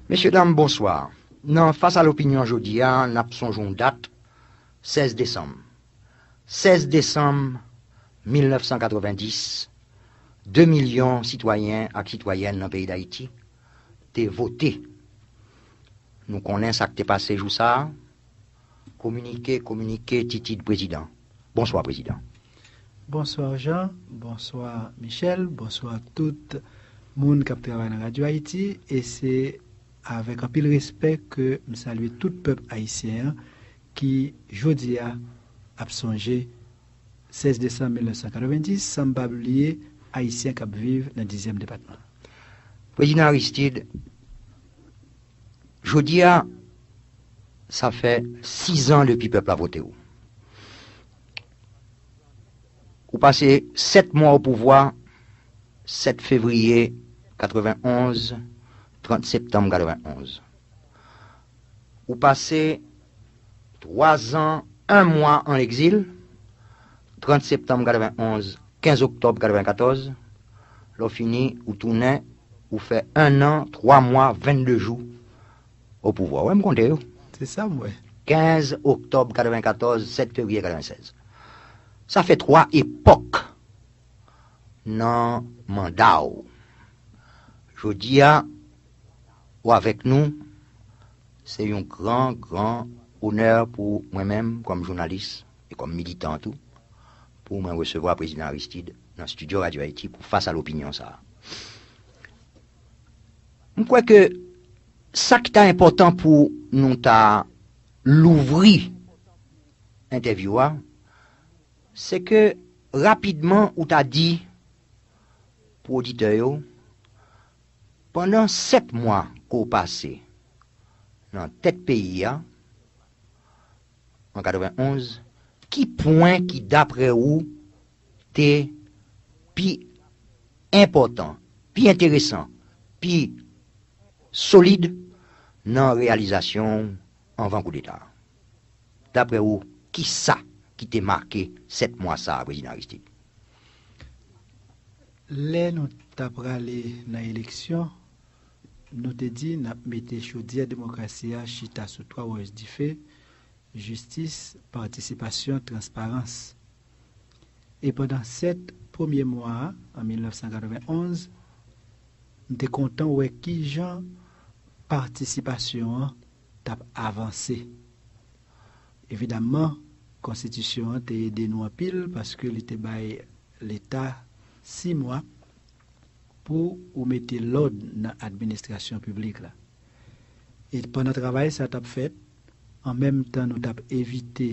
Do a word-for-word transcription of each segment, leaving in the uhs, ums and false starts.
Mesye dam, bonswa. Nan Fas a Lopinyon jodi a, n ap sonje yon dat, sèz desanm. Sèz desanm mil nèf san katrevenndis, de milyon sitwayen ak sitwayèn nan peyi Dayiti te vote. Nou konnen sa k te pase jou sa a. Kominike, kominike, Titid prezidan. Bonswa, prezidan. Bonswa, Jean. Bonswa, Michel. Bonswa, tout moun k ap travay nan Radyo Ayiti. E se avèk anpil respè ke m salye tout pèp ayisyen an ki, jodi a, ap sonje sèz desanm mil nèf san katrevenndis, san m pa bliye Ayisyen k ap viv nan dizyèm depatman. Prezidan Aristide, jodi a, sa fè sis an depi pèp la vote w. Ou pase sèt mwa o pouvwa, sèt fevriye katrevenn onz, trant septanm katrevenn onz. Ou pase twa zan, en mwa an egzil, trant septanm katrevenn onz, kenz oktòb katrevenn katòz. Lè w fini, ou tounen, ou fè en an, twa mwa, vennde jou o pouvwa. Ou wè m konte yo? Se sa m wè. Kenz oktòb katrevenn katòz, sèt fevriye katrevenn sèz. Sa fè twa epòk nan manda w. Jodi a, ou avèk nou, se yon gran, gran onè pou mwen menm, kòm jounalis e kòm militan tou, pou mwen resevwa prezidan Aristide nan estidyo Radyo Ayiti pou Fas a Lopinyon sa a. M kwè ke sa ki ta enpòtan pou nou ta louvri entèvyou a, se ke rapidman ou ta di pou oditè yo, pandan sèt mwa ke w pase nan tèt peyi a, an katrevenn onz, ki pwen ki, daprè ou, te pi enpòtan, pi enteresan, pi solid nan reyalizasyon w anvan koudeta a? Daprè ou, kisa ki te make sèt mwa sa a, prezidan Aristide? Lè nou t ap prale nan eleksyon, nou te di n ap mete chodyè demokrasi a chita sou twa wòch dife: jistis, patisipasyon, transparans. E pandan sèt premye mwa a, an mil nèf san katrevenn onz, m te kontan wè kijan patisipasyon an t ap avanse. Evidamman, konstitisyon an te ede nou anpil paske li te bay Leta sis mwa pou ou mete lòd nan administrasyon piblik la. E pandan travay sa t ap fèt, an menm tan nou t ap evite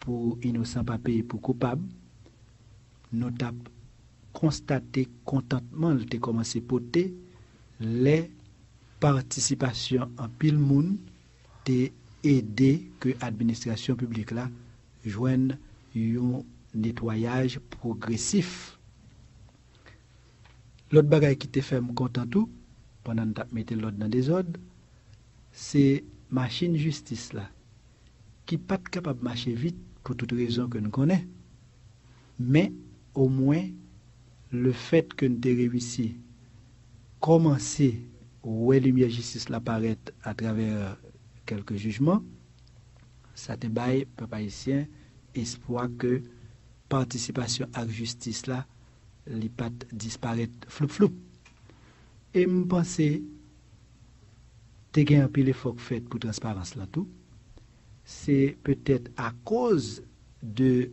pou inosan pa peye pou koupab, nou t ap konstate kontantman l te kòmanse pote lè patisipasyon anpil moun te ede ke administrasyon piblik la jwenn yon netwayaj pwogresif. Lòt bagay ki te fè m kontan tou, pandan n t ap mete lòd nan dezòd, se machin jistis la, ki pa t kapab mache vit pou tout rezon ke n konnen. Men, omwen, lefèt ke n te reyisi kòmanse wè limyè jistis la parèt atravè kèlke jijman, sa te bay pèp ayisyen espwa ke patisipasyon ak jistis la, li pa t disparèt floup floup. E m panse te gen anpil efò k fèt pou transparans lan tou. Se petèt akoz de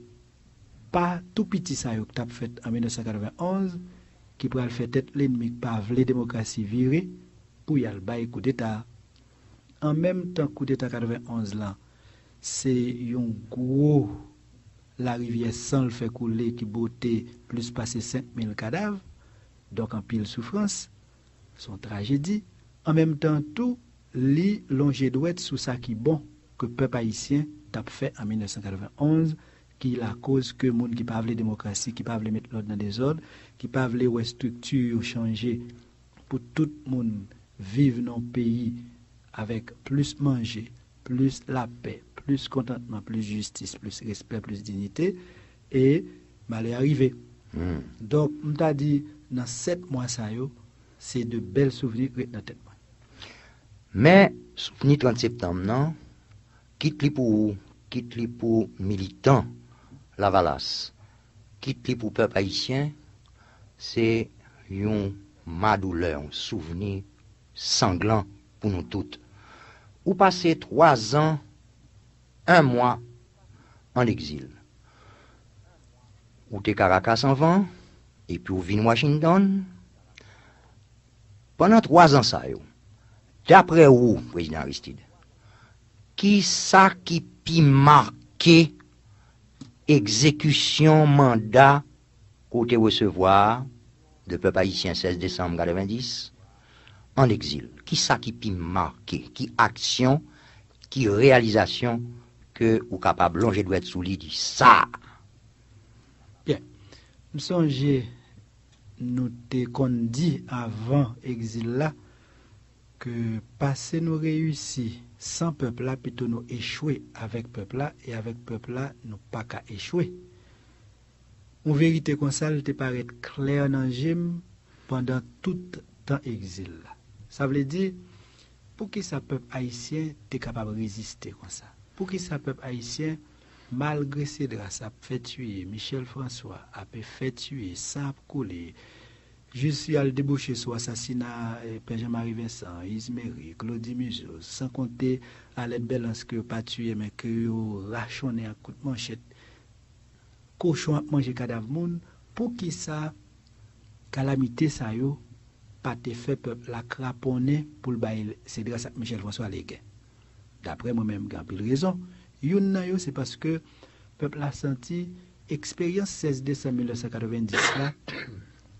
pa tou piti sa yo k t ap fèt an mil nèf san katrevenn onz ki pral fè tèt lènmi k pa vle demokrasi vire pou y al bay koudeta. An menm tan koudeta katrevenn onz lan, se yon gwo larivyè san l fè koule ki bwote plis pase senk mil kadav, donk anpil soufrans, se yon trajedi. An menm tan tou, li lonje dwèt sou sa ki bon ke pèp ayisyen t ap fè an mil nèf san katrevenn onz, ki lakoz ke moun ki pa vle demokrasi, ki pa vle met lòd nan dezòd, ki pa vle wè estrikti yo chanje pou tout moun viv nan yon peyi avèk plis manje, plis lapè, plis kontantman, plis jistis, plis respè, plis diyite, e malè a rive. Hmm. Donk, m ta di, nan sèt mwa sa yo, se de bèl souvni k ret nan tèt mwen. Men, souvni trant septanm nan, kit li pou ou, kit li pou militan Lavalas, kit li pou pèp ayisyen, se yon madoulè, yon souvni sanglan pou nou tout. Ou pase twa zan, en mwa an egzil. Ou te Karakas anvan, epi ou vin Washington. Pandan twa zan sa yo, daprè ou, Prezidan Aristide, ki sa ki pi make egzekisyon manda ke w te resevwa a de pèp ayisyen sèz desanm katrevenndis an egzil? Ki sa ki pi make? Ki aksyon, ki reyalizasyon ke ou kapab lonje dwèt sou li, di sa? Byen. M sonje nou te konn di avan egzil la ke pase nou reyisi san pèp la, pito nou echwe avèk pèp la, e avèk pèp la, nou pa ka echwe. Yon verite konsa, l te parèt klè nan je m pandan tout tan egzil la. Sa vle di, poukisa pèp ayisyen te kapab reziste konsa? Poukisa pèp ayisyen, malgre Cédras ap fè tiye, Michel François ap fè tiye, san ap koule, jis y al debouche sou asasina, eh, Pè Jean Marie Vincent, Izmery, Claudy Museau, san konte Alèt Bèlans ke yo pa tiye, men ke yo rachonnen ak kout manchèt, kochon ap manje kadav moun, poukisa kalamite sa yo pa te fè pèp la kraponnen pou l bay Cédras ak Michel François legen? Daprè mwen menm, gen anpil rezon. Youn nan yo, se paske pèp la santi eksperyans sèz desanm mil nèf san katrevenndis la,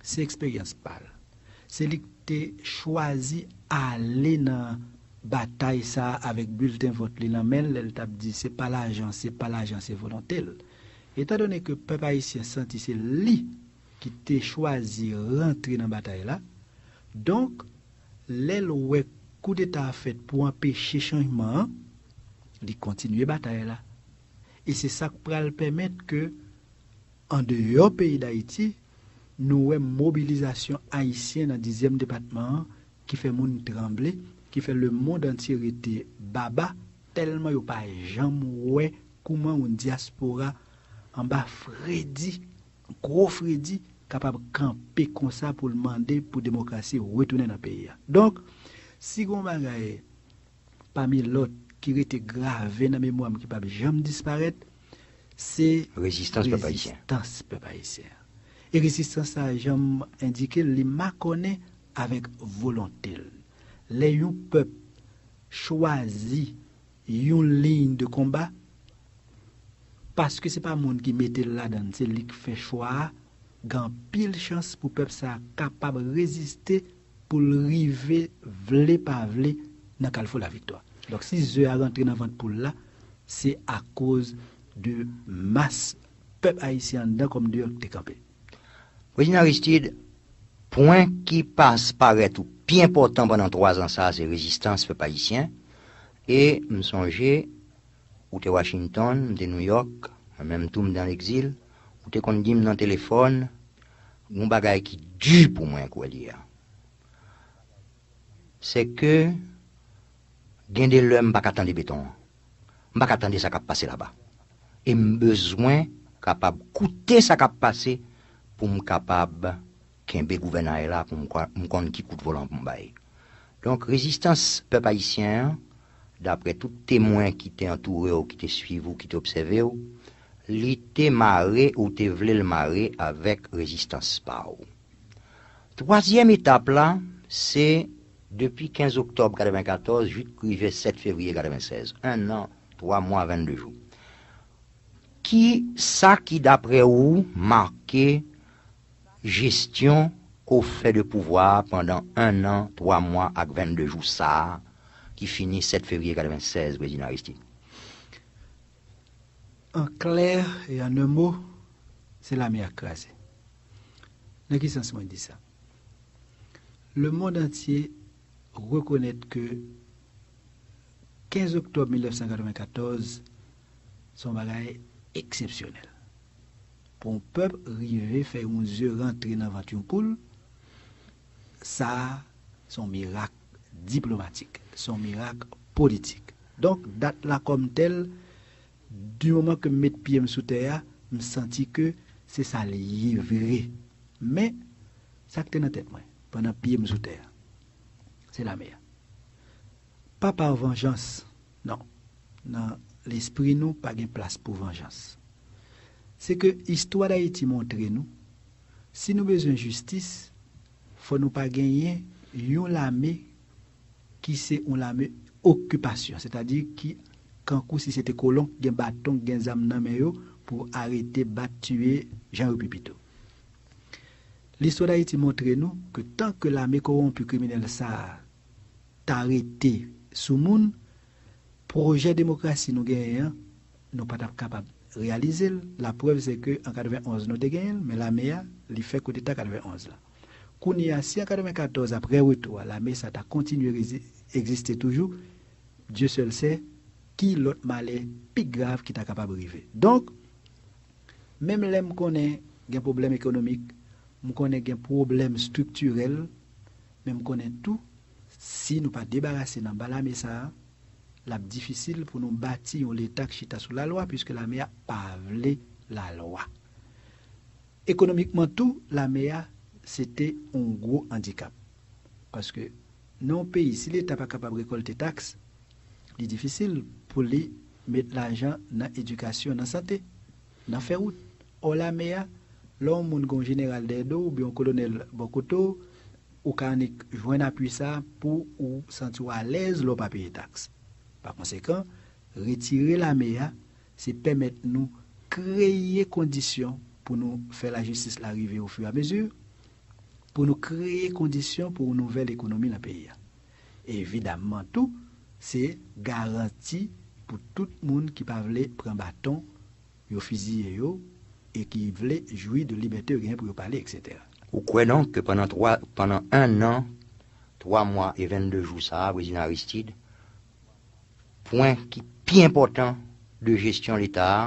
se eksperyans pa l. Se li ki te chwazi ale nan batay sa a avèk bilten vòt li nan men l, lè l t ap di, "Se pa lajan, se pa lajan, se volonte l." Etandone ke pèp ayisyen santi se li ki te chwazi rantre nan batay la, donk, lè l wè koudeta a fèt pou anpeche chanjman an, li kontinye batay la. E se sa k pral pèmèt ke, andeyò peyi Dayiti, nou wè mobilizasyon ayisyen nan dizyèm depatman an ki fè moun tranble, ki fè lemonn antye rete baba, tèlman yo pa janm wè kouman yon dyaspora anba fredi, gwo fredi, kapab kanpe konsa pou l mande pou demokrasi retounen nan peyi a. Donk, si gen yon bagay pami lòt ki rete grave nan memwa m, ki p ap janm disparèt, se rezistans pèp ayisyen. Rezistans pèp ayisyen. E rezistans sa, jan m endike l, li makònen avèk volonte l. Lè yon pèp chwazi yon liy de konba, paske se pa moun ki mete l ladan l, se li k fè chwa a, gen anpil chans pou pèp sa a kapab reziste pou l rive, vle pa vle, nan kalfou laviktwa. Donk, si ze a rantre nan vant poul la, se akoz de mas pèp ayisyen anndan kòm deyò ki te kanpe. Prezidan Aristide, pwen ki pas parèt ou pi enpòtan pandan twa zan sa a, se rezistans pèp ayisyen. E m sonje, ou te Washington, m te New York, mwen menm tou m te an egzil, ou te konn di m nan telefòn, yon bagay ki di pou mwen kwè li a. Se ke gen de lè m pa ka tande beton an. M pa ka tande sa k ap pase laba. E m bezwen kapab koute sa k ap pase pou m kapab kenbe gouvènay la, pou m kwa-, m konn ki kout volan pou m bay. Donk, rezistans pèp ayisyen an, daprè tout temwen ki te antoure w, ki te swiv ou, ki te obsève w, li te mare, ou te vle l mare avèk rezistans pa w. Twazyèm etap la, se depi kenz oktòb katrevenkatòz jis rive sèt fevriye katrevennsèz. En an, twa mwa, vennde jou. Ki sa ki, daprè ou, make jesyon ke w fè de pouvwa a pandan en an, twa mwa ak vennde jou sa a, ki fini sèt fevriye katrevennsèz, Prezidan Aristide? An klè e an en mo, se lame a k kraze. Nan ki sans mwen di sa? Lemonn antye rekonèt ke kenz oktòb mil nèf san katrevenkatòz se yon bagay eksepsyonèl. Pou yon pèp rive fè yon ze rantre nan vant yon poul, sa a se yon mirak diplomatik. Se yon mirak politik. Donk, dat la kòm tèl, di moman ke m met pye m sou tè a, m santi ke se sa l ye vre. Men, sa k te nan tèt mwen, pandan pye m sou tè a, se lame a. Pa pa vanjans, non. Nan lespri nou, pa gen plas pou vanjans. Se ke istwa Dayiti montre nou, si nou bezwen jistis, fò nou pa genyen yon lame ki se yon lame okipasyon, sètadi ki kankou si se te kolon, gen baton, gen zam nan men yo pou arete, bat, tiye, jan yo pi pito. Listwa Dayiti montre nou ke tan ke lame kowonpi kriminèl sa a ta rete sou moun, pwojè demokrasi nou genyen an, nou pa t ap kapab reyalize l. Laprèv se ke an katrevenonz nou te genyen l, men lame a, li fè koudeta katrevenonz la. Kounye a, si an katrevenkatòz, apre retou a, lame sa ta kontinye rezi- egziste toujou, Dieu seul sait ki lòt malè pi grav ki ta kapab rive. Donk, menm lè m konnen gen pwoblèm ekonomik, m konnen gen pwoblèm estriktirèl, men m konnen tou, si nou pa debarase n anba lame sa a, l ap difisil pou nou bati yon leta k chita sou lalwa, piske lame a pa vle lalwa. Ekonomikman tou, lame a, se te yon gwo andikap. Paske nan yon peyi, si leta pa kapab rekòlte taks, li difisil pou li met lajan nan edikasyon, nan sante, nan fè wout. Ò, lame a, lè yon moun gen yon jeneral dèyè do w oubyen yon kolonèl bò kote w, ou ka annik jwenn apui sa a pou ou santi w alèz lè w pa peye taks. Pa konsekan, retire lame a, se pèmèt nou kreye kondisyon pou nou fè lajistis la rive ofiramezi, pou nou kreye kondisyon pou yon nouvèl ekonomi nan peyi a. Evidamman tou, se garanti pou tout moun ki pa vle pran baton, yo fiziye yo, e ki vle jwi de libète yo genyen pou yo pale, etsetera. Ou kwè donk ke pandan twa, pandan en an, twa mwa e vennde jou sa a, Prezidan Aristide, pwen ki pi enpòtan de jesyon Leta a,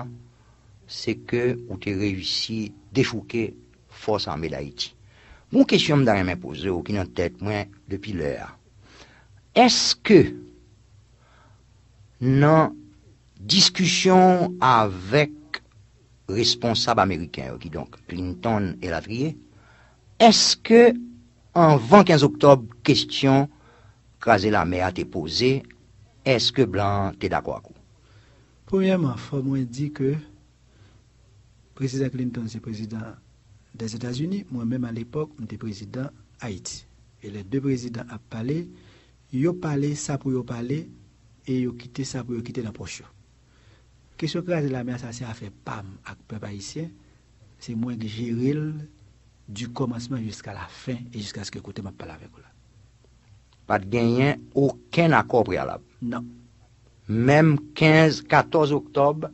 se ke ou te reyisi dechouke Fòs Ame Dayiti. Gon kesyon m ta renmen poze w ki nan tèt mwen depi lè a. Èske nan diskisyon avèk responsab ameriken yo, kidonk Clinton elatriye, èske anvan kenz oktòb, kesyon kraze lame a te poze, èske blan an te dakò ak ou? Premyèman, fò mwen di ke Prezidan Clinton se prezidan Dèzetazini, mwen menm alepòk, m te prezidan Ayiti. E lè de prezidan ap pale, yo pale sa pou yo pale e yo kite sa pou yo kite nan pòch yo. Kesyon kraze lame a, sa se afè pa m ak pèp ayisyen, se mwen k jere l di kòmansman jiska la fen e jiskaske kote m ap pale avèk ou la. Pa t genyen okenn akò preyalab. Non. Menm kenz, katòz oktòb,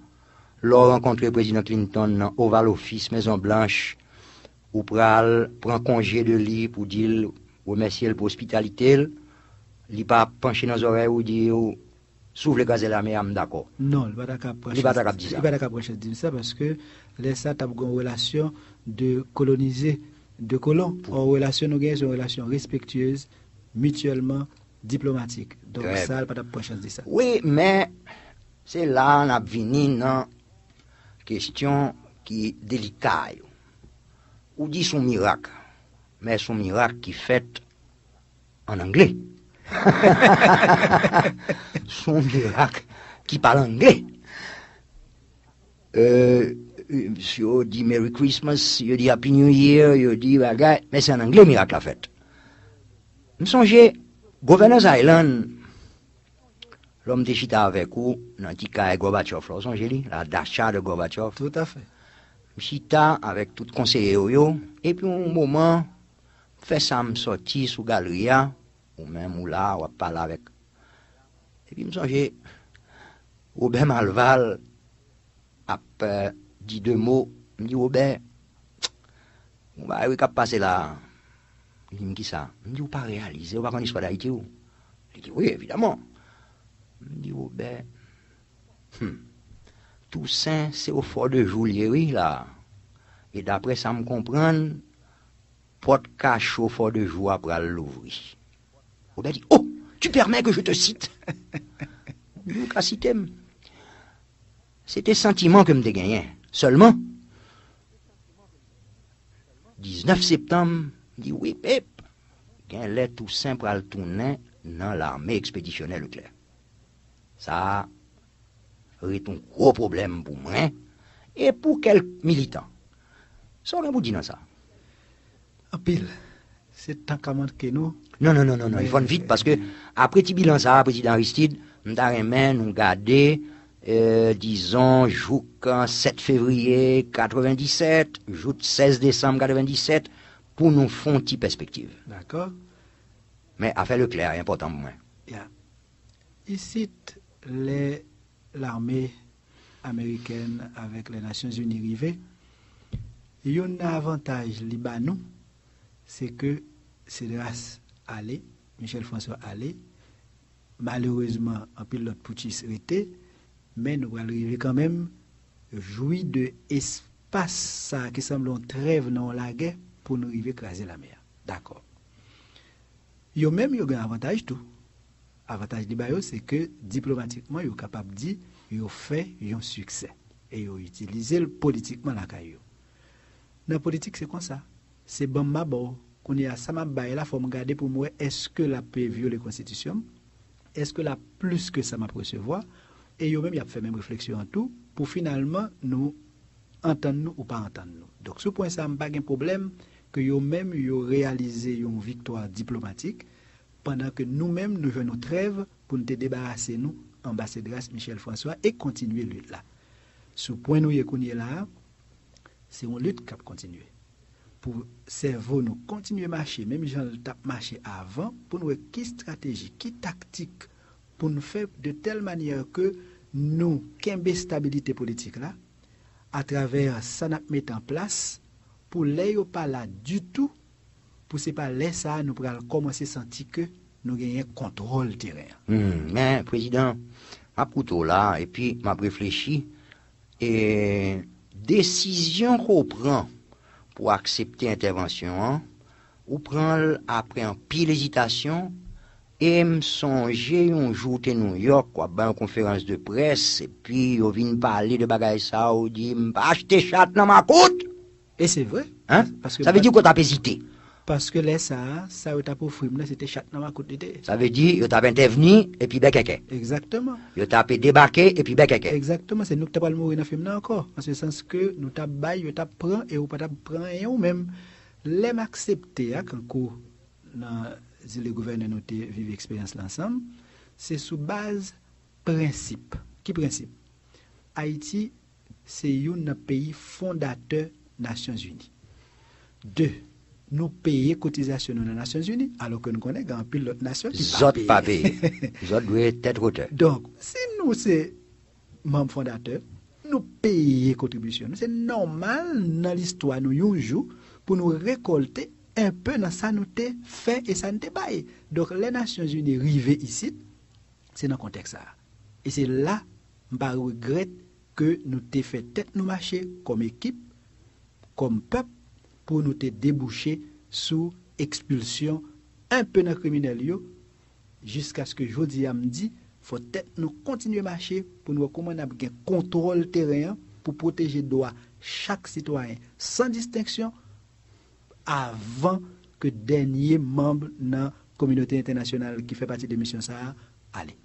lè w rankontre Prezidan Clinton nan Oval Office, Mezon Blanch, ou pral pran konje de li pou di l, remèsye l pou ospitalite l, li pa panche nan zòrèy ou di w, si w vle kraze lame a, m dakò. Non, li pa ta ka pran chans. Li pa ta ka di sa. Li pa ta ka pran chans di m sa, paske lè sa t ap gen yon relasyon de kolonize, de kolon. Ò, relasyon nou genyen, se yon relasyon respektyez, mityèlman diplomatik. Donk, sa, li pa t ap pran chans di sa. Wi, men se la a n ap vini nan kesyon ki delika yo. Ou di s on mirak, men s on mirak ki fèt an angle. S on mirak ki pale angle. Euh, yo di Merry Christmas, yo di Happy New Year, yo di bagay, men se an angle mirak la fèt. M sonje, Governor's Island, lè m te chita avèk ou nan ti kay Gorbachev la, ou sonje li? La dacha de Gorbachev. Tout à fait. M chita avèk tout konseye yo, yo, epi yon moman, fè sa m sòti sou galri a, ou menm ou la, w ap pale avèk. Epi m sonje, Wobè Malval ap, euh, di de mo, m di, Wobè, yon bagay wi k ap pase la a. Li di m, kisa? M di, ou pa reyalize, ou pa konn istwa Dayiti ou? Li di, wi, evidaman. M di, Wobè, hmm, Tousen se o Fò de Jou l ye wi la. E daprè sa m konprann, pòt kacho Fò de Jou a pral louvri. Wobè di, oh, Tu permets que je te cite? Ou ka site m. Se te santiman ke m te genyen. Sèlman, diznèf septanm, m di wi, pep, gen lè Tousen pral tounen nan lame ekspedisyonè Leclerc. Sa a ret yon gwo pwoblèm pou mwen e pou kèk militan. Sa w gen pou di nan sa? Anpil. Se tan ka manke nou. Non, non, non, non, non, il faut vite, paske apre ti bilan sa a, Prezidan Aristide, m ta renmen nou gade, euh, dizon, jouk sèt fevriye katrevenndisèt, jouk sèz desanm katrevenndisèt, pou nou fè yon ti pèspektiv. Dakò. Men afè Leclerc a enpòtan pou mwen. Ya. Isit, lè lame amerikèn avèk Lè Nasyonzini rive, youn nan avantaj li ba nou, se ke Cédras ale, Michel François ale, malerezman, anpil lòt poutchis rete, men nou pral rive kanmenm jwi de espas sa a ki sanble yon trèv nan yon lagè pou nou rive kraze lame a. Dakò. Yo menm, yo gen avantaj tou. Avantaj li ba yo, se ke diplomatikman, yo kapab di yo fè yon siksè. E yo itilize l politikman lakay yo. Nan politik, se konsa. Se ban m, m a ba w. Kounye a, sa m ap bay la, fò m gade pou m wè èske l ap vyole konstitisyon m, èske l ap plis ke sa m ap resevwa, e yo menm, y ap fè menm refleksyon an tou, pou finalman, nou antann nou ou pa antann nou. Donk, sou pwen sa a, m pa gen pwoblèm ke yo menm, yo reyalize yon viktwa diplomatik, pandan ke nou menm, nou jwenn yon trèv pou n te debarase nou anba Cédras Michel François e kontinye lit la. Sou pwen nou ye kounye la a, se yon lit k ap kontinye. Pou sèvo nou kontinye mache, menm jan l t ap mache avan, pou n wè ki estrateji, ki taktik pou n fè de tèl manyè ke nou kenbe estabilite politik la, atravè sa n ap mete an plas, pou lè yo pa la ditou, pou se pa lè sa a nou pral kòmanse santi ke nou genyen kontwòl teren an. Hmm, men, Prezidan, m ap koute w la, epi m ap reflechi, e desizyon ke w pran pou w aksepte entèvansyon an, ou pran l apre anpil ezitasyon, e m sonje yon jou w te Nouyòk, w ap bay yon konferans de près, epi yo vin pale de bagay sa a, ou di, "M pa achte chat nan makout!" E se vre. Hein? Paske sa vle di ke w t ap ezite. Paske lè sa a, sa yo t ap ofri m nan, se te chat nan makout li te ye. Sa vle di, yo t ap entèvni epi bèkèkè. Egzakteman. Yo t ap debake epi bèkèkè. Egzakteman, se nou ki t ap pral mouri nan fim nan ankò. An se sans ke nou t ap bay, yo t ap pran, e ou pa t ap pran anyen ou menm. Lè m aksepte a, kankou nan zile gouvènè nou te viv eksperyans la ansanm, se sou baz prensip. Ki prensip? Ayiti se youn nan peyi fondatè Nasyonzini. De, nou peye kotizasyon nou nan Nasyonzini, alò ke nou konnen gen anpil lòt nasyon ki pa peye. Zòt pa peye. Zòt dwe tèt wotè. Donk, si nou se manm fondatè, nou peye kontribisyon nou. Se nòmal nan listwa nou yon jou pou nou rekòlte enpe nan sa nou te fè e sa nou te bay. Donk, lè Nasyonzini rive isit, se nan kontèks sa a. E se la, m pa regrèt ke nou te fè tèt nou mache kòm ekip, kòm pèp, pou nou te debouche sou ekspilsyon enpe nan kriminèl yo, jiskaske jodi a m di, fò tèt nou kontinye mache pou n wè kòman n ap gen kontwòl teren an pou pwoteje dwa chak sitwayen san distenksyon, avan ke dènye manm nan kominote entènasyonal ki fè pati de misyon sa a ale.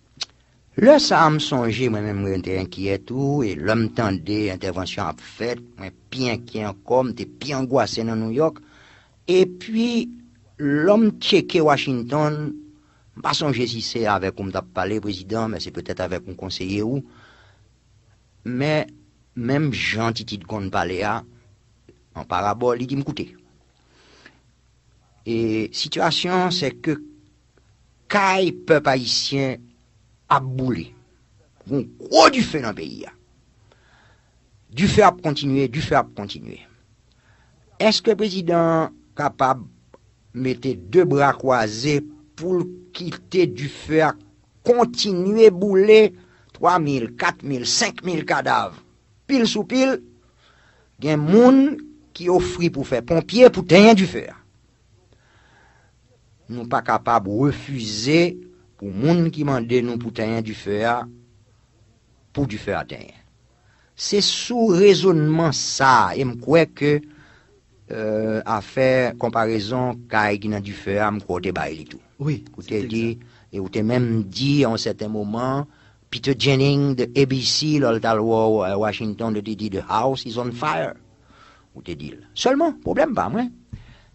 Lè sa a, m sonje, mwen menm, mwen te enkyè tou, e lè m tande entèvansyon ap fèt, mwen pi enkyè ankò, m te pi angwase nan Nouyòk. Epi, lè m tcheke Washington, m pa sonje si se avèk ou m t ap pale, Prezidan, men se petèt avèk yon konseye ou. Men, menm jan Titid konn pale a, an parabòl, li di m, "Koute, e sitiyasyon an, se ke kay pèp ayisyen ap boule. Gon gwo dife nan peyi a. Dife ap kontinye, dife ap kontinye. Èske prezidan an kapab mete de bra kwaze pou l kite dife a kontinye boule, twa mil, kat mil, senk mil kadav, pil sou pil, gen moun ki ofri pou fè ponpye pou tenyen dife a. Nou pa kapab refize pou moun ki mande nou pou tenyen dife a, pou dife a tenyen. Se sou rezònman sa a, e m kwè ke euh, afè konparezon kay ki nan dife a, m kwè w te bay li tou. Wi, ou te di, e ou te menm di a yon sèten moman, Peter Jennings de A B C, lè l t al wè w, euh, Washington, li te di, "The house is on fire." Ou te di l. Sèlman, pwoblèm pa mwen,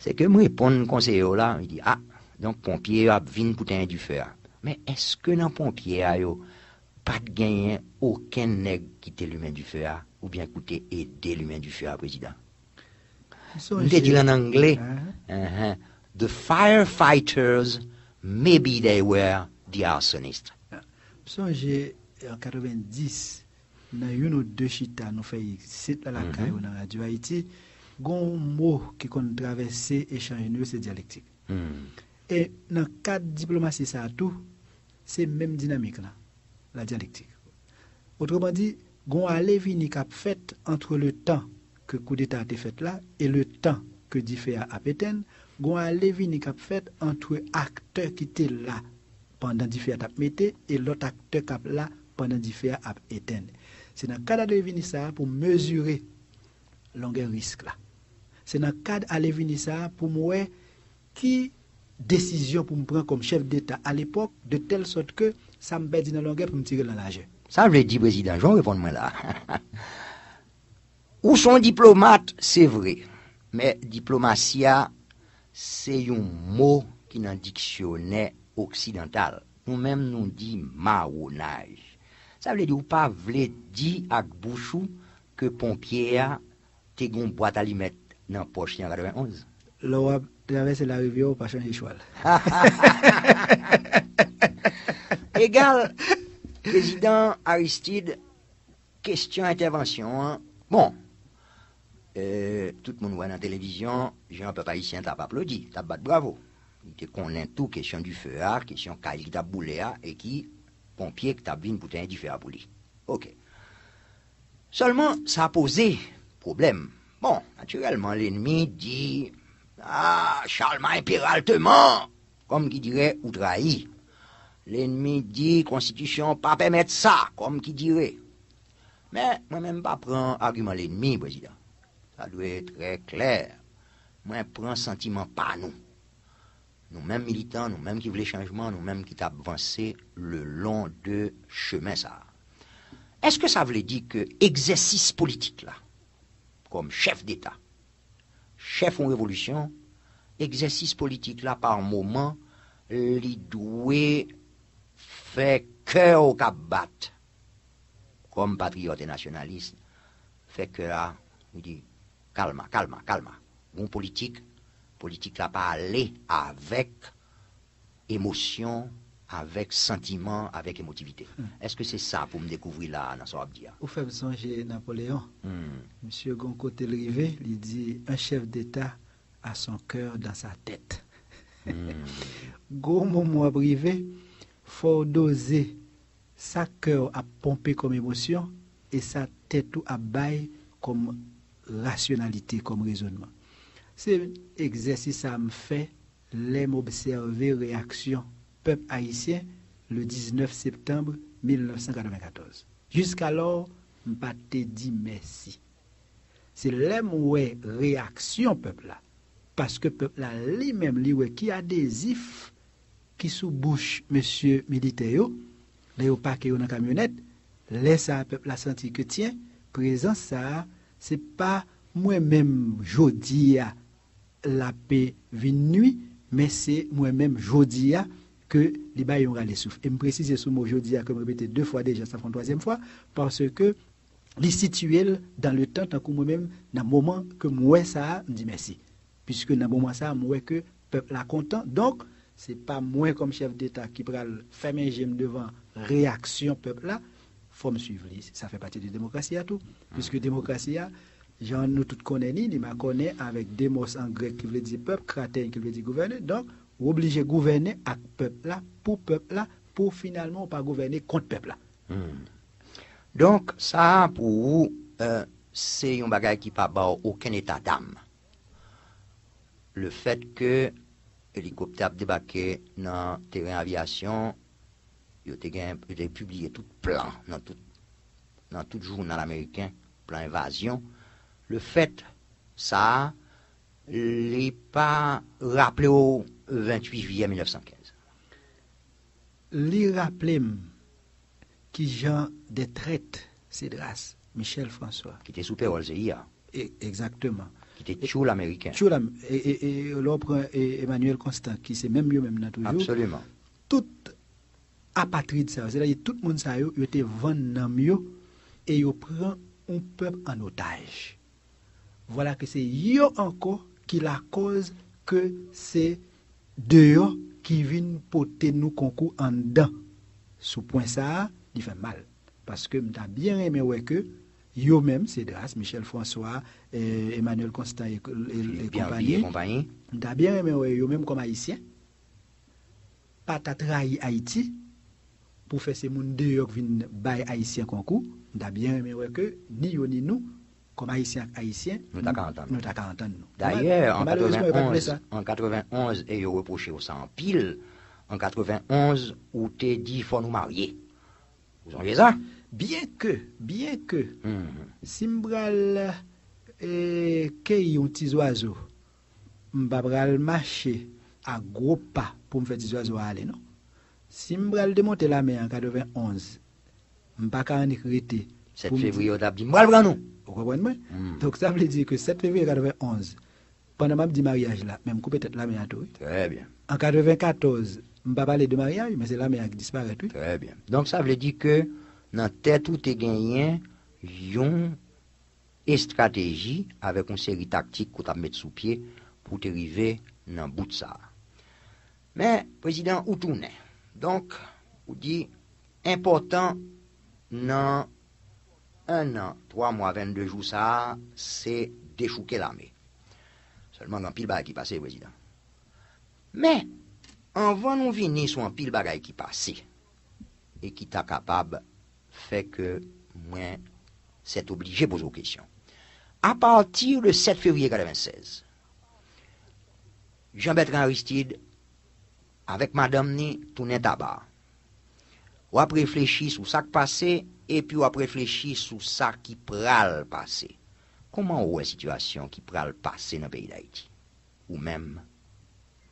se ke m reponn konseye w la, m di, "Ah, donk ponpye yo ap vin pou tenyen dife a." Men èske nan ponpye a yo, pa t genyen okenn nèg ki te limen dife a, oubyen ki te ede limen dife a, prezidan? M te di l an angle, enhen, "The firefighters, maybe they were the arsonist." M sonje an katrevenndis, nan youn ou de chita nou fè isit la lakay ou nan Radio Haïti, gon mo ki konn travèse echanj nou yo, se dyalektik. E nan kad diplomasi sa a tou, se menm dinamik lan, la dyalektik. Otreman di, gon ale vini k ap fèt antre le tan ke koudeta a te fèt la e le tan ke dife a ap etenn, gon ale vini k ap fèt antre aktè ki te la pandan dife a t ap mete e lòt aktè k ap la pandan dife a ap etenn. Se nan kad ale vini sa a pou m mezire longè risk la. Se nan kad ale vini sa a pou m wè ki desizyon pou m pran kòm chèf deta alepòk, de tèl sòt ke sa m pèdi nan longè pou m tire l nan lajè. Sa vle di, prezidan, jan w reponn mwen la, ou se yon diplomat, se vre, men diplomasi a, se yon mo ki nan diksyonè oksidantal. Nou menm, nou di mawonaj. Sa vle di, ou pa vle di ak bouch ou ke ponpye a te gen yon bwat alimèt nan pòch li an katrevenn onz. Lè w ap travèse larivyè, ou pa chanje chwal. Egal, prezidan Aristide, kesyon entèvansyon an, bon, euh, tout moun wè nan televizyon, jan pèp ayisyen t ap aplodi, t ap bat bravo. Li te konnen tou kesyon dife a, kesyon kay li t ap boule a, e ki ponpye ki t ap vin pou tenyen dife a pou li. Oke. Sèlman, sa poze pwoblèm. Bon, natirèlman, lènmi di, ah, Charlemagne Péralte ment, kòm ki dirè ou trayi. Lènmi di konstitisyon pa pèmèt sa, kòm ki dirè. Men, mwen menm pa pran agiman lènmi, prezidan. Sa dwe trè klè. Mwen pran santiman pa nou. Nou menm militan, nou menm ki vle chanjman, nou menm ki t ap vanse le long de chemen sa a. Èske sa vle di ke egzèsis politik la, kòm chèf deta, chèf yon revolisyon, egzèsis politik la pa moman li dwe fè kè w k ap bat kòm patriyòt e nasyonalis, fè kè a, li di, kalma, kalma, kalma. Gon politik, politik la pa ale avèk emosyon, avèk santiman, avèk emotivite. Èske se sa pou m dekouvri la a nan sa w ap di a? Ou fè m sonje Napoleyon. Misye gon kote l rive, li di, un chef d'État a son cœur dans sa tête. Gon moman w ap rive, fò w doze sa kè w ap ponpe kòm emosyon e sa tèt ou ap bay kòm rasyonalite, kòm rezònman. Se egzèsis sa a m fè lè m obsève reyaksyon pèp ayisyen le diznèf septanm mil nèf san katrevennkatòz. Jiskalò, m pa t te di mèsi. Se lè m wè reyaksyon pèp la, paske pèp la li menm li wè ki adezif ki sou bouch mesye militè yo, lè yo pake yo nan kamyonèt, lè sa a pèp la santi ke tyen, prezans sa a, se pa mwen menm jodi a l ape vin nwi, men se mwen menm jodi a ke li bay yon rale souf. E m presize sou mo jodi a ke m repete de fwa deja, sa fè yon twazyèm fwa, paske li sitiye l dan le tan, tankou mwen menm, nan moman ke m wè sa a, m di mèsi. Piske nan moman sa a, m wè ke pèp la kontan. Donk, se pa mwen kòm chèf deta ki pral fèmen je m devan reyaksyon pèp la. Fò m swiv li. Sa fè pati de demokrasi a tou. Piske demokrasi a, jan nou tout konnen li, li makònen avèk demos an grèk ki vle di pèp, kratein ki vle di gouvène. Donk, ou oblije gouvène ak pèp la, pou pèp la, pou finalman ou pa gouvène kont pèp la. Donk, sa a pou ou, euh, se yon bagay ki pa ba w okenn eta dam. Le fèt ke elikoptè ap debake nan teren aviyasyon, Yo te gen, yo te pibliye tout plan nan tout, nan tout jounal ameriken, plan envazyon. Le fèt sa a, li pa raple w venntuit jiyè mil nèf san kenz. Li raple m ki jan de trèt Cédras, Michel François, Ki te sou pewòl C I A, e- egzakteman. Ki te tchoul ameriken. Tchoul am- e- e- e- lè w pran e- Emmanuel Constant, ki se menm yo menm nan toujou, Absoliman. Tout apatrid sa yo, sètadi tout moun sa yo, yo te vann nanm yo e yo pran yon pèp an otaj. Vwala ke se yo ankò ki lakòz ke se deyò ki vin pote nou konkou anndan. Sou pwen sa a, li fè m mal. Paske m ta byen renmen wè ke yo menm, Cédras, Michel François, eh, Emmanuel Constant e, e, e Pierre konpanyi, e konpanyi. M ta byen renmen wè yo menm kòm Ayisyen pa ta trayi Ayiti pou fè se moun deyò k vin bay Ayisyen konkou. M ta byen renmen wè ke ni yo ni nou, kòm Ayisyen ak Ayisyen, Nou ta ka antann. Nou ta ka antann nou. Dayè, Mè an malerezman, yo pa t vle sa. An katrevenonz, e yo repwoche w sa anpil, an katrevenonz, ou te di fò nou marye. Ou sonje sa? Byen ke, byen ke, Mhm. si m pral eh, keyi yon ti zwazo, m pa pral mache a gwo pa pou m fè ti zwazo a ale, non. Si m pral demonte lamè an katrevenonz, m pa ka annik rete. Sèt pou m di- fevriye, yo t ap di, "M pral pran nou." Ou konprann mwen? Hmm. Donk, sa vle di ke sèt fevriye katrevenonz, pandan m ap di maryaj la, men m koupe tèt lamè a tou, wi. Trè byen, An katrevenkatòz, m pa pale de maryaj, men se lamè a ki disparèt, wi. trè byen. Donk, sa vle di ke nan tèt ou te genyen yon estrateji avèk yon seri taktik ke w t ap met sou pye pou w te rive nan bout sa a. Men, Prezidan, ou tounen. Donk, ou di, enpòtan nan en an, twa mwa, vennde jou sa a, se dechouke lame. Sèlman, gen anpil bagay ki pase, Prezidan. Men, anvan nou vini sou anpil bagay ki pase, e ki ta kapab fè ke mwen sètoblije poze w kesyon. Apati de sèt fevriye katrevennsèz, Jean Bertrand Aristide avèk madanm ni tounen Taba. W ap reflechi sou sa k pase, epi w ap reflechi sou sa ki pral pase. Kòman ou wè sitiyasyon ki pral pase nan peyi Dayiti? Ou menm,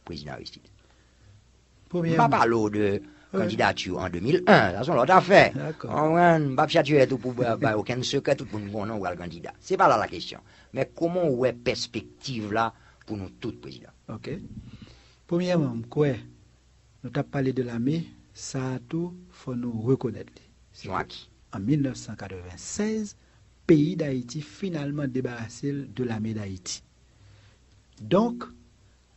Prezidan Aristide. M pa Premyèman, pale w de kandidati an de mil en, sa se yon lòt afè. Dakò. Konprann, m p ap chatirè tou pou bay, bay okenn sekrè, tout moun konnen w pral kandida. Se pa la la kesyon. Men kòman w wè pèspektiv la pou nou tout, Prezidan? Ok. Premyèman, m kwè nou t ap pale de lame, sa a tou, fò nou rekonèt li. Se yon aki. An mil nèf san katrevennsèz, peyi Dayiti finalman debarase l de lame Dayiti. Donk,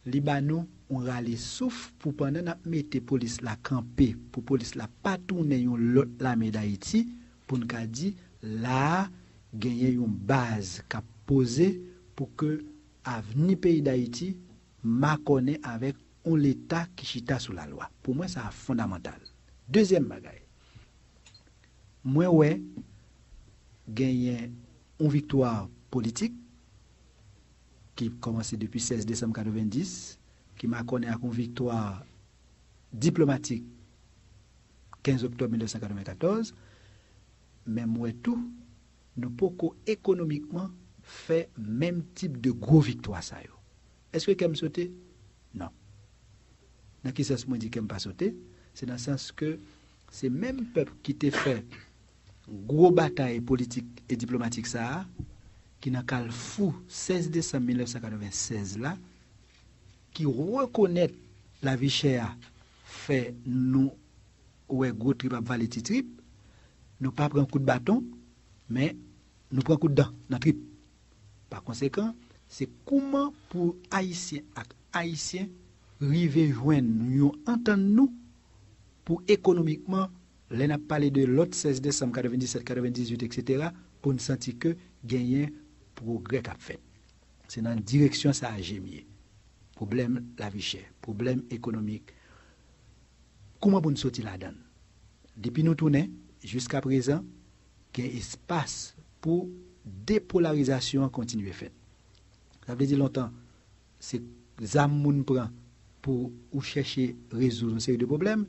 li ba nou yon rale souf pou pandan n ap mete polis la kanpe, pou polis la pa tounen yon lòt lame Dayiti, pou n ka di, la a, genyen yon baz k ap poze pou ke avni peyi Dayiti makònen avèk yon Leta ki chita sou lalwa. Pou mwen, sa a fondamantal. Dezyèm bagay, mwen wè genyen yon viktwa politik ki kòmanse depi sèz desanm katrevenndis, ki makònen ak yon viktwa diplomatik kenz oktòb mil nèf san katrevenkatòz, men m wè tou, nou poko ekonomikman fè menm tip de gwo viktwa sa yo. Èske kè m sote? Non. Nan ki sans mwen di kè m pa sote? Se nan sans ke se menm pèp ki te fè gwo batay politik e diplomatik sa a, ki nan kalfou sèz desanm mil nèf san katrevennsèz la, ki rekonèt lavi chè a fè nou wè gwo trip ap vale ti trip, nou pa pran kout baton, men nou pran kout dan nan trip. Pa konsekan, se kouman pou Ayisyen ak Ayisyen rive jwenn yon antann nou pou ekonomikman, lè n ap pale de lòt sèz desanm katrevenndisèt, katrevenndizwit, etsetera, pou n santi ke genyen pwogrè k ap fèt. Se nan direksyon sa a je m ye. Pwoblèm lavi chè, pwoblèm ekonomik, kouman pou n soti ladan l? Depi nou tounen, jiskaprezan, gen espas pou depolarizasyon an kontinye fèt. Sa vle di lontan, se zam moun pran pou ou chèche rezoud yon seri de pwoblèm,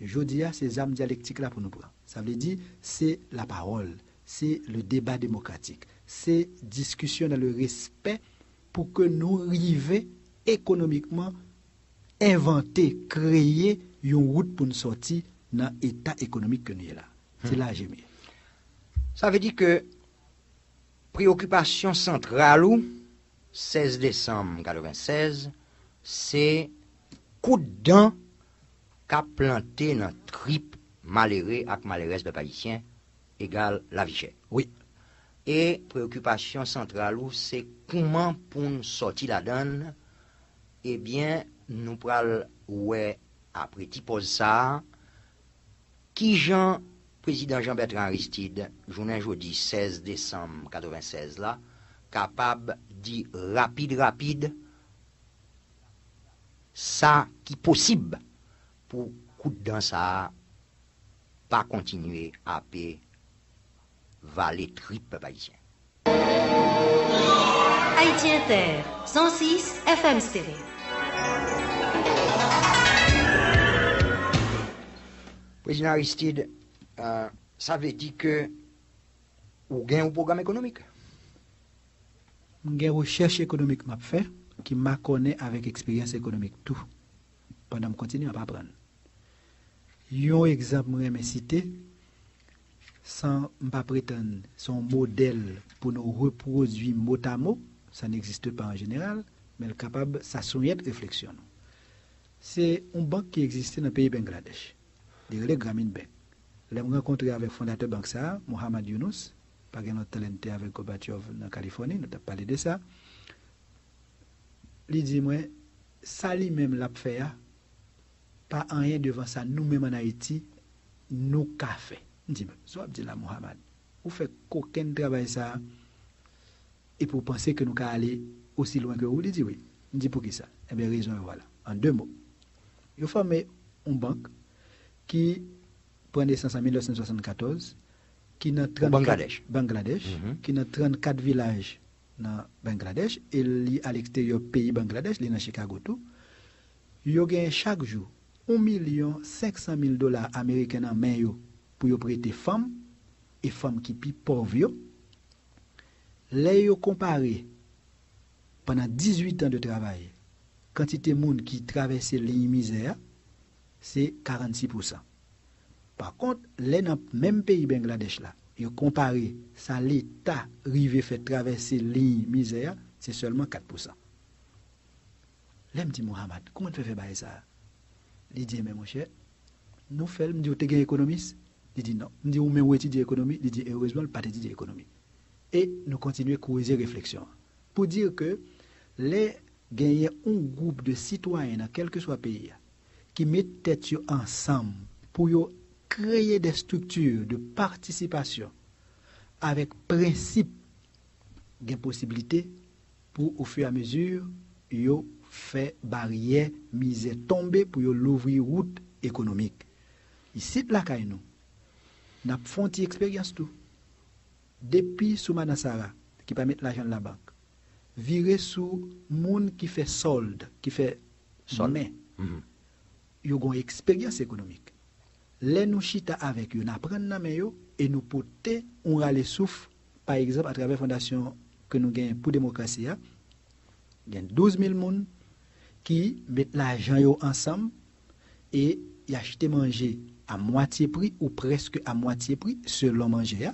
Jodi a, se zam dyalektik la pou nou pran. Sa vle di, se lapawòl, se le deba demokratik, se diskisyon nan le respè pou ke nou rive ekonomikman envante, kreye yon wout pou n sòti nan eta ekonomik ke nou ye la. Se la je m ye. Sa vle di ke preyokipasyon santral ou sèz desanm katrevennsèz se kout dan k ap plante nan trip malere ak malerèz pèp ayisyen, egal lavi chè. Wi. E preyokipasyon santral ou se kouman pou n sòti ladan l. Ebyen, nou pral wè apre ti pòz sa a kijan Prezidan Jean Bertrand Aristide, jounen jodi sèz desanm katrevennsèz la, kapab di rapid rapid sa ki posib pou kout dan sa a pa kontinye ape vale trip pèp ayisyen. Haïti Inter, cent six F M Stereo. Prezidan Aristide, euh, sa vle di ke ou gen yon pwogram ekonomik? M gen rechèch ekonomik m ap fè ki makònen avèk eksperyans ekonomik tou, pandan m kontinye ap aprann. Yon egzanp m renmen site, san m pa pretann se yon modèl pou nou repwodui motamo, ça n'existe pas en général, men l kapab sa soumet refleksyon nou. Se yon bank ki egziste nan peyi Bangladèch. Li rele Grameen Bank. Lè m rankontre avèk fondatè bank sa a, Muhammad Yunus, pa gen lontan lè n te avèk Gorbachev nan Kalifòni, nou t ap pale de sa. Li di mwen, sa li menm l ap fè a, pa anyen devan sa nou menm ann Ayiti, nou ka fè. M di, sa w ap di la, Muhammad? Ou fè kokenn travay sa a, epi w panse ke nou ka ale osi lwen ke ou? Li di wi. M di poukisa? Ebyen, rezon yo vwala. An de mo, yo fòme yon bank ki pran nesans an mil nèf san swasannkatòz, ki nan trannkat, Bangladèch. Bangladèch, ki nan trannkat vilaj nan Bangladèch, e li a leksteryè peyi Bangladèch, li nan Chicago tou. Yo genyen chak jou yon milyon senk san mil dola ameriken nan men yo pou yo prete fanm, e fanm ki pi pòv yo. Lè yo konpare pandan dizuit an de travay, kantite moun ki travèse liy mizè a, se karannsis pousan. Pa kont, lè nan menm peyi Bangladèch la, yo konpare sa Leta rive fè travèse liy mizè a, se sèlman kat pousan. Lè m di Muhammad, kouman n fè fè bagay sa a? Li di, men monchè, nou fè l. M di, ou te gen ekonomis? Li di, non. M di, ou menm ou etidye ekonomi? Li di, erezman, l pa t etidye ekonomi. E nou kontinye kouze refleksyon an. Pou di ke lè genyen yon gwoup de sitwayen nan kèlkeswa peyi a ki met tèt yo ansanm pou yo kreye de strikti de patisipasyon avèk prensip, gen posiblite pou ofiyamezi yo fè baryè mizè tonbe pou yo louvri wout ekonomik. Isit lakay nou, n ap fè yon ti eksperyans tou. Depi sou madan Sara, ki pa met lajan l labank, vire sou moun ki fè sòld, ki fè men, yo gen yon eksperyans ekonomik. Lè nou chita avèk yo, n aprann nan men yo e nou pote yon rale souf, pa egzanp, atravè fondasyon ke nou genyen pou demokrasi a, gen douz mil moun ki met lajan yo ansanm e y achte manje a mwatye pri ou prèske a mwatye pri selon manje a,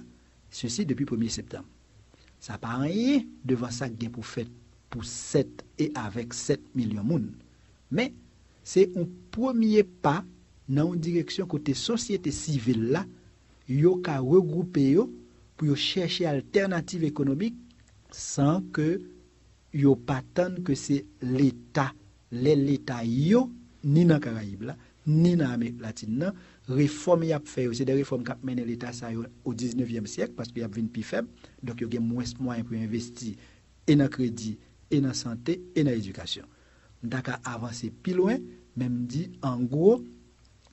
sesi depi premye septanm. Sa pa anyen devan sa k gen pou fèt pou sèt e avèk sèt milyon moun. Men, se yon premye pa nan yon direksyon kote sosyete sivil la, yo ka regwoupe yo pou yo chèche altènativ ekonomik san ke yo pa tann ke se Leta, lè Leta yo, ni nan Karayib la, ni nan Amerik Latin nan, refòm y ap fè yo, se de refòm k ap mennen Leta sa yo o diznevyèm syèk, paske y ap vin pi fèb, donk yo gen mwens mwayen pou yo envesti e nan kredi, e nan sante, e nan edikasyon. M ta ka avanse pi lwen, men m di, an gwo,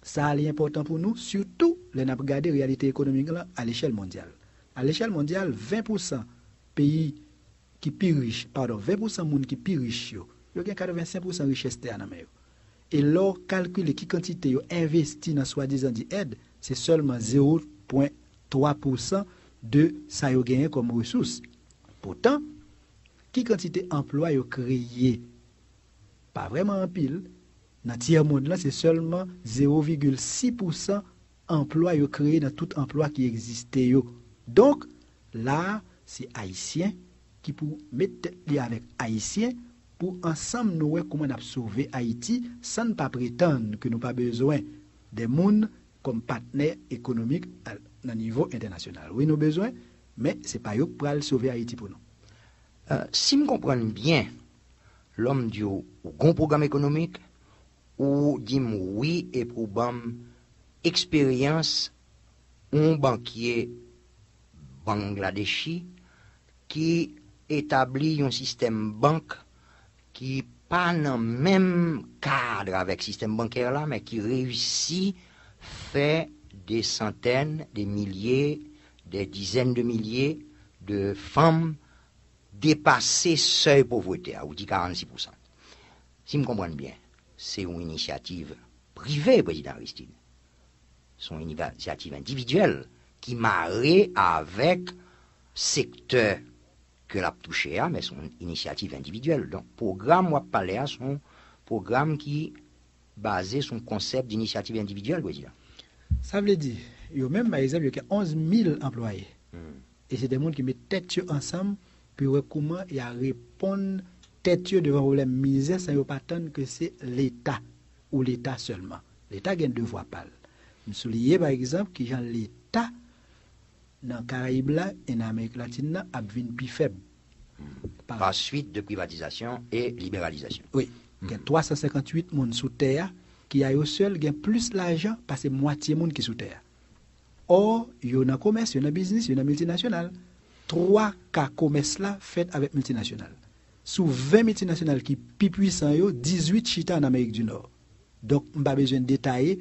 sa a li enpòtan pou nou, sitou lè n ap gade reyalite ekonomik lan alechèl mondyal. Alechèl mondyal, ven pousan peyi ki pi rich, padon, ven pousan moun ki pi rich yo, yo gen katrevensenk pousan richès tè a nan men yo. E lè w kalkile ki kantite yo envesti nan swadizan di èd, se sèlman zewo pwen twa pousan de sa yo genyen kòm resous. Poutan, ki kantite anplwa yo kreye? Pa vrèman anpil. Nan tyè mond lan, se sèlman zewo vigil sis pousan anplwa yo kreye nan tout anplwa ki egziste yo. Donk, la a, se Ayisyen ki pou met tèt li avèk Ayisyen pou ansanm nou wè kouman n ap sove Ayiti san n pa pretann ke nou pa bezwen de moun kòm patnè ekonomik nan nivo entènasyonal. Wi, nou bezwen, men se pa yo k pral sove Ayiti pou nou. Si m konprann byen, lè w di w gon pwogram ekonomik, ou di m wi epi w ban m eksperyans yon bankye Bangladeshi ki etabli yon sistèm bank ki pa nan menm kad avèk sistèm bankè la, men ki reyisi fè de santèn, de milye, de dizèn de milye de fanm depase sèy povrete a, ou di karannsis pousan. Si m konprann byen, se yon inisyativ prive, Prezidan Aristide. Se yon inisyativ endividyèl ki mare avèk sektè ke l ap touche a, men se yon inisyativ endividyèl. Donk, pwogram w ap pale a, se yon pwogram ki baze sou yon konsèp de inisyativ endividyèl, Prezidan. Sa vle di, yo menm, pa egzanp, yo gen onz mil anplwaye. E se de moun ki met tèt yo ansanm pou yo wè kouman y a reponn tèt yo devan pwoblèm mizè san yo pa tann ke se Leta ou Leta sèlman. Leta gen devwa pa l. M souliye, pa egzanp, kijan Leta nan Karayib la e nan Amerik Latin nan ap vin pi fèb. Pa swit de privatizasyon e liberalizasyon. Wi. Gen twa san senkanntuit moun sou tè a ki a yo sèl gen plis lajan pase mwatye moun ki sou tè a. Ò, yo nan komès, yo nan biznis, yo nan miltinasyonal. Twa ka komès la fèt avèk miltinasyonal. Sou ven miltinasyonal ki pi pwisan yo, dizuit chita an Amerik di Nò. Donk, m pa bezwen detaye,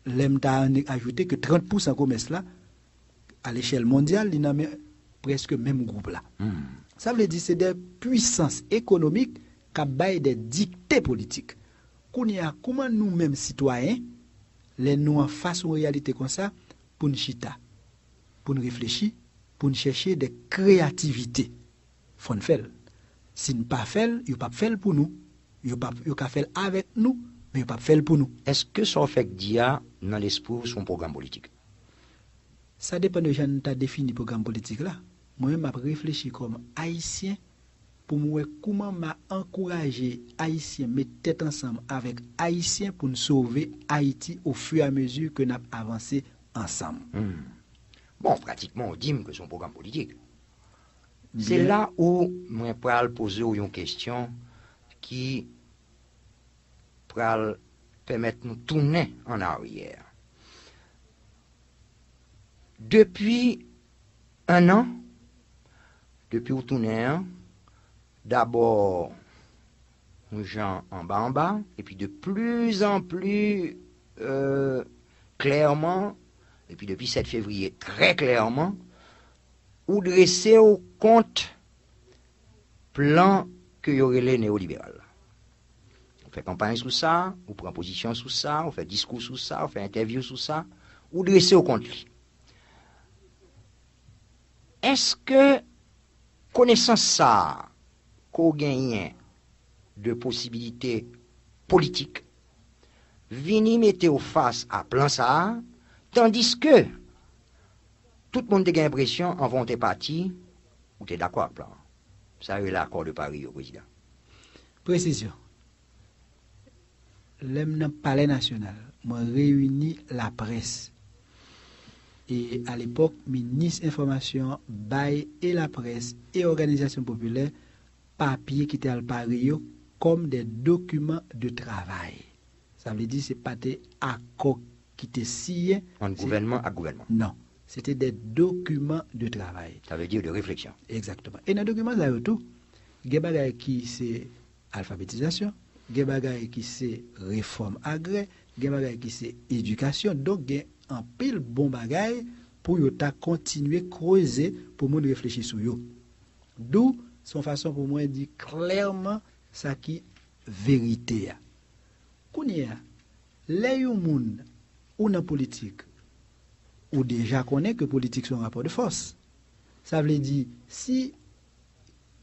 lè m ta annik ajoute ke trant pousan komès la, a lechèl mondyal, li nan men prèske menm gwoup la. Sa vle di se de pwisans ekonomik k ap bay de dikte politik. Kounye a, kouman nou menm sitwayen, lè nou anfas yon reyalite konsa, pou n chita, pou n reflechi, pou n chèche de kreyativite? Fò n fè l. Si n pa fè l, yo p ap fè l pou nou. Yo p ap, yo ka fè l avèk nou, men yo p ap fè l pou nou. Èske sa w fèk di a nan lespri w se yon pwogram politik? Sa depann de jan n ta defini pwogram politik la. Mwen menm m ap reflechi kòm Ayisyen pou m wè kouman m a ankouraje Ayisyen met tèt ansanm avèk Ayisyen pou n sove Ayiti ofiramezi ke n ap avanse ansanm. Bon, pratikman w di m ke se yon pwogram politik. Se la ou mwen pral poze w yon kesyon ki pral pèmèt nou tounen an aryè. Depi en an, depi w tounen an, dabò yon jan anba anba, epi de pli zan pli klèman, epi depi sèt fevriye, trè klèman, ou drese w kont plan ke yo rele neyoliberal la. Ou fè kanpay sou sa, ou pran pozisyon sou sa, ou fè diskou sou sa, ou fè entèvyou sou sa, ou drese w kont li. Èske konesans sa a ke w genyen de posibilite politik vini mete w fas a plan sa a, tandiske tout moun te gen enpresyon anvan w te pati, ou te dakò ak plan an? Sa yo rele akò de Pari yo, Prezidan. Presizyon. Lè m nan Palè Nasyonal, mwen reyini laprès. E alepòk, minis enfòmasyon an bay e laprès e òganizasyon popilè papye ki te al Pari yo kòm de dokiman de travay. Sa vle di se pa te akò ki te siyen. Ant gouvènman ak gouvènman. Non. Se te de dokiman de travay. Sa vle di de refleksyon. Egzakteman. E nan dokiman sa yo tou, gen bagay ki se alfabetizasyon, gen bagay ki se refòm agrè, gen bagay ki se edikasyon. Donk, gen anpil bon bagay pou yo ta kontinye kreze pou moun reflechi sou yo. Dou, se yon fason pou mwen di klèman sa ki verite a. Kounye a, lè yon moun ou nan politik, ou deja konnen ke politik se yon rapò de fòs. Sa vle di, si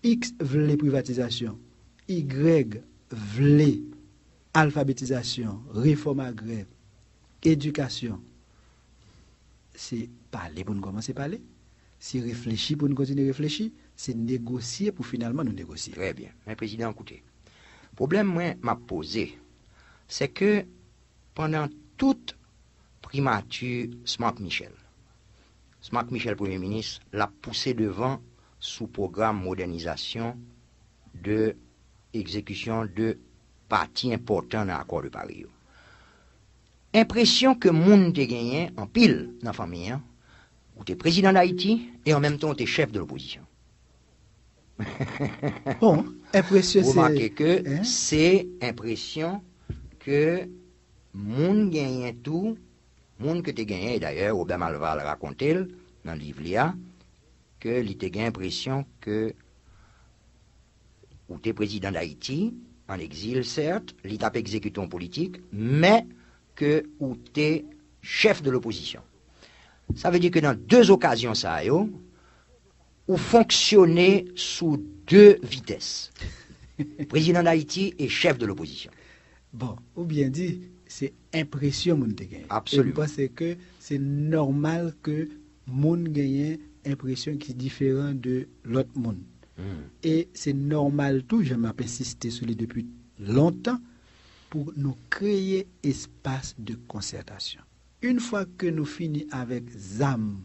X vle privatizasyon, Y vle alfabetizasyon, refòm agrè, edikasyon, se pale pou n kòmanse pale, se reflechi pou n kontinye reflechi, se negosye pou finalman nou negosye. Trè byen. Men prezidan, koute. Pwoblèm mwen m ap poze, se ke pandan tout primati Smarck Michel, Smarck Michel premye minis, l ap pouse devan sou pwogram modènizasyon de egzekisyon de pati enpòtan nan akò de Pari yo. Enpresyon ke moun te genyen, anpil nan fanmi an, ou te prezidan Dayiti e an menm tan ou te chèf de lopozisyon. Bon, enpresyon se, remake ke, hein? Se enpresyon ke moun genyen tou, moun ke te genyen, e dayè Robert Malval rakonte l nan liv li a, ke li te gen enpresyon ke ou te prezidan Dayiti, an egzil, sèt, li t ap egzekite yon politik, men ke ou te chèf de lopozisyon. Sa vle di ke nan de okazyon sa yo, ou fonksyone sou de vitès. Prezidan Dayiti e chèf de lopozisyon. Bon, ou byen di, se enpresyon moun te genyen. Absoliman. E m panse ke se nòmal ke moun genyen enpresyon ki diferan de lòt moun. E se nòmal tou, jan m ap ensiste sou li depi lontan, pou nou kreye espas de konsètasyon. Yon fwa ke nou fini avèk zam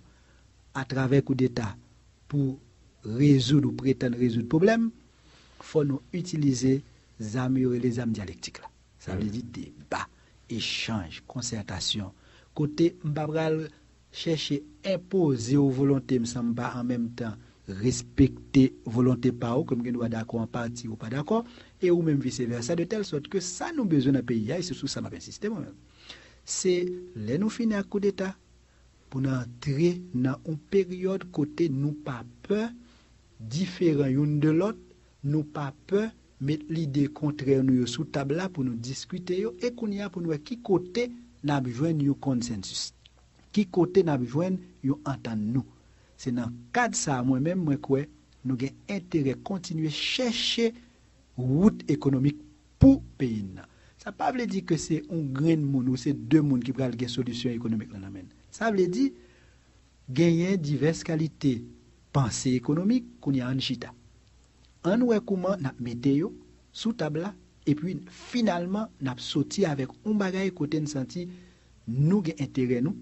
atravè koudeta pou rezoud ou pretann rezoud pwoblèm, fò nou itilize zam yo rele zam dyalektik la. Sa vle di deba, echanj, konsètasyon. Kote m pa pral chèche enpoze w volonte m san m pa an menm tan respekte volonte pa w, ke m gen dwa dakò an pati ou pa dakò, e ou menm vise vèsa, de tèl sòt ke sa nou bezwen nan peyi a, e se sou sa m ap ensiste mwen menm, se lè nou fini ak koudeta, pou n antre nan yon peryòd kote nou pa pè diferan youn de lòt, nou pa pè met lide kontrè nou yo sou tab la pou nou diskite yo, e kounye a pou n wè ki kote n ap jwenn yon konsènsis, ki kote n ap jwenn yon antann nou. Se nan kad sa a mwen menm, mwen kwè nou gen enterè kontinye chèche wout ekonomik pou peyi n nan. Sa pa vle di ke se yon grenn moun ou se de moun ki pral gen solisyon ekonomik lan nan men n. Sa vle di genyen divès kalite panse ekonomik, kounye a ann chita. Ann wè kouman n ap mete yo sou tab la, epi finalman n ap soti avèk yon bagay kote n santi nou gen enterè nou,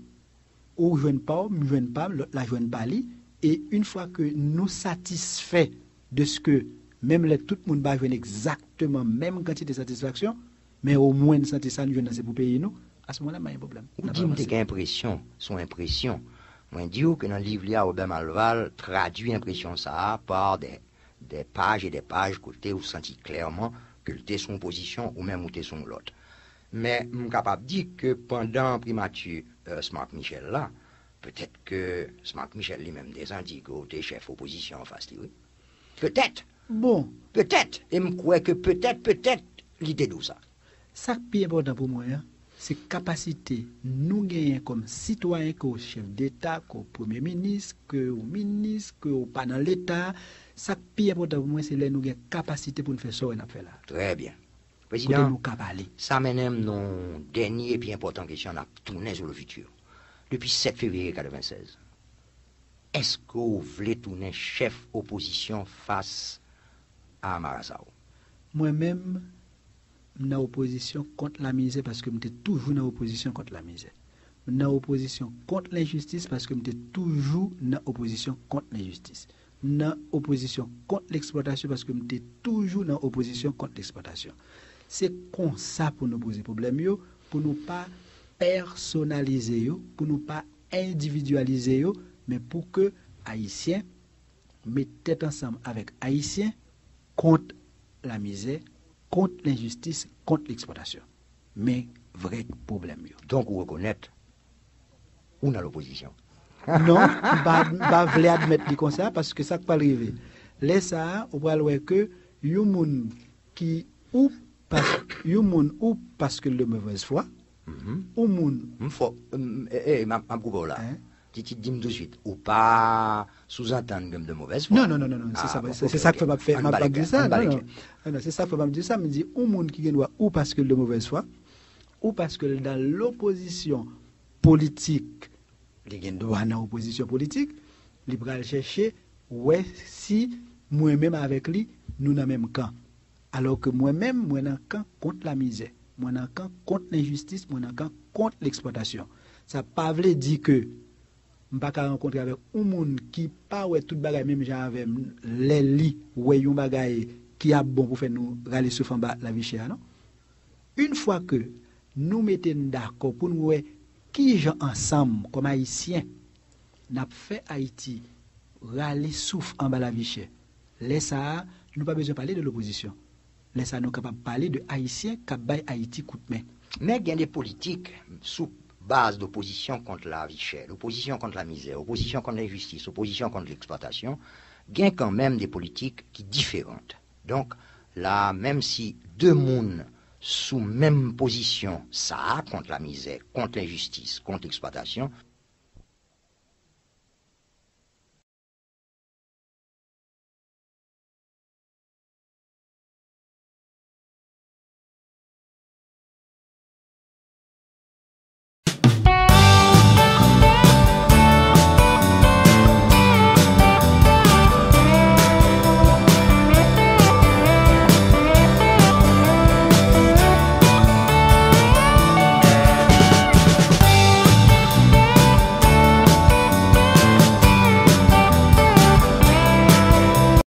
ou jwenn pa w, m jwenn pa m, lòt la jwenn pa li, e yon fwa ke nou satisfè de ske menm lè tout moun pa jwenn egzakteman menm kantite satisfaksyon, men omwen n santi sa n jwenn nan se pou peyi nou, a se moman la m pa gen pwoblèm. Ou di m te gen enpresyon, se yon enpresyon. Mwen di w ke nan liv li a, Robert Malval tradui enpresyon sa a pa de, de paj e de paj kote ou santi klèman ke l te sou yon pozisyon ou menm ou te sou yon lòt. Men m kapab di ke pandan primati, euh, Smarck Michel la, petèt ke Smarck Michel li menm te santi ke w te chèf opozisyon anfas li, wi. Petèt. Bon. Petèt. E m kwè ke petèt, petèt, li te di w sa. Sa k pi enpòtan pou mwen an, se kapasite nou genyen kòm sitwayen, ke w chèf deta, ke w premye minis, ke w minis, ke w pa nan leta. Sa k pi enpòtan pou mwen, se lè nou gen kapasite pou n fè sa w wè n ap fè la. Trè byen. Kote prezidan, nou ka pale. Sa mennen m nan yon dènye epi enpòtan kesyon, n ap tounen sou le futur. Depi sèt fevriye katrevennsèz, èske w vle tounen chèf opozisyon fas a marasa w? Mwen menm, m nan opozisyon kont lamizè paske m te toujou nan opozisyon kont lamizè. M nan opozisyon kont lenjistis paske m te toujou nan opozisyon kont lenjistis. M nan opozisyon kont leksplwatasyon paske m te toujou nan opozisyon kont leksplwatasyon. Se konsa pou nou poze pwoblèm yo, pou nou pa pèsonalize yo, pou nou pa endividyalize yo, men pou ke Ayisyen met tèt ansanm avèk Ayisyen kont lamizè, kont lenjistis, kont leksplwatasyon. Men vrè pwoblèm yo. Donk, ou rekonèt ou nan lopozisyon? Non, m pa, m pa vle admèt li konsa, paske sa k pral rive? Lè sa a, ou pral wè ke yon moun ki ou Pas, yon moun ou paske l de movèz fwa, Mhm. ou moun M fò, m, e, e, m ap m ap koupe w la. Hein? Titi, di m touswit, ou pa souzantann ke m de movèz fwa? Non, non, non, non, non. Se Ah, sa, bon, se ok, se sa ok. k fè m ap fè, Ann m ap ba ap di leklè, sa. ann ba Non, non. leklè. Non, non, se sa k fè m ap di sa. M di, yon moun ki gen dwa ou paske l de movèz fwa, ou paske l dan lopozisyon politik, li gen dwa nan opozisyon politik, li pral chèche wè si mwen menm avèk li, nou nan menm kan. Alò ke mwen menm, mwen nan kan kont lamizè, mwen nan kan kont lenjistis, mwen nan kan kont leksplwatasyon. Sa pa vle di ke m pa ka rankontre avèk yon moun ki pa wè tout bagay menm jan avè m, lè li wè yon bagay ki ap bon pou fè nou rale souf anba lavi chè a, non? Yon fwa ke nou mete n dakò pou n wè ki jan ansanm, kòm Ayisyen, n ap fè Ayiti rale souf anba lavi chè, lè sa a, nou pa bezwen pale de lopozisyon. Lè sa a, nou kapab pale de Ayisyen k ap bay Ayiti kout men. Men gen de politik sou baz lopozisyon kont lavi chè, lopozisyon kont lamizè, opozisyon kont lenjistis, opozisyon kont leksplwatasyon, gen kanmenm de politik ki diferan. Donk, la, menm si de moun sou menm pozisyon sa a, kont lamizè, kont lenjistis, kont leksplwatasyon,